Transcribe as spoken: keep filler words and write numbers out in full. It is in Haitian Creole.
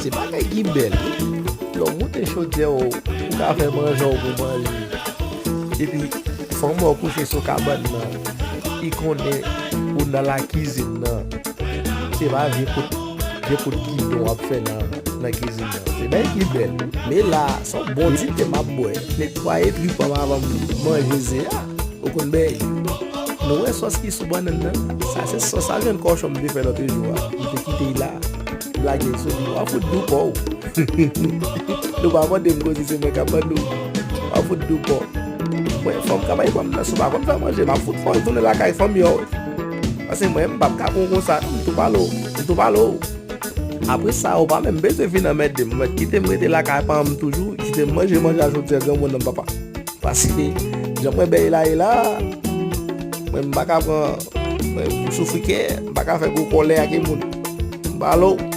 Se bagay ki bèl. Lè w moute chodyè w, ou ka fè manje w pou manje. Epi, fanm ou kouche sou kabann nan, li konnen ou nan lakizin nan. Se pa vye kout, vye kout gidon w ap fè nan, nan kizin nan. Se bagay ki bèl. Men la, se yon bon ti te m ap bwè. Netwaye trip an avan m manje ze a. Ou konn bèy. Nou wè sòs ki sou bannann nan? Sa se sòs a vyann kòchon m te fè lòt jou a. M te kite l la. M lage l sou li. W a fout dou kò w. Nou pa mande m kote se mwen k ap mande w. W a fout dou kò. Mwen, fanm ka bay fanm nan, si w pa konn fè manje, m ap fout fò w tounen lakay fanm yo. Paske mwen, m p ap ka pran w konsa, m tou pale w. M tou pale w. Apre sa, ou pa menm bezwen vin anmède m. Mèt kite m rete lakay pa m toujou, kite m manje manje a jodi a granmoun nan papa. Paske, jan mwen bèy la ye la, mwen m pa ka pran, mwen m soufri kè, m pa ka fè gwo kòlè ak moun. M pale w.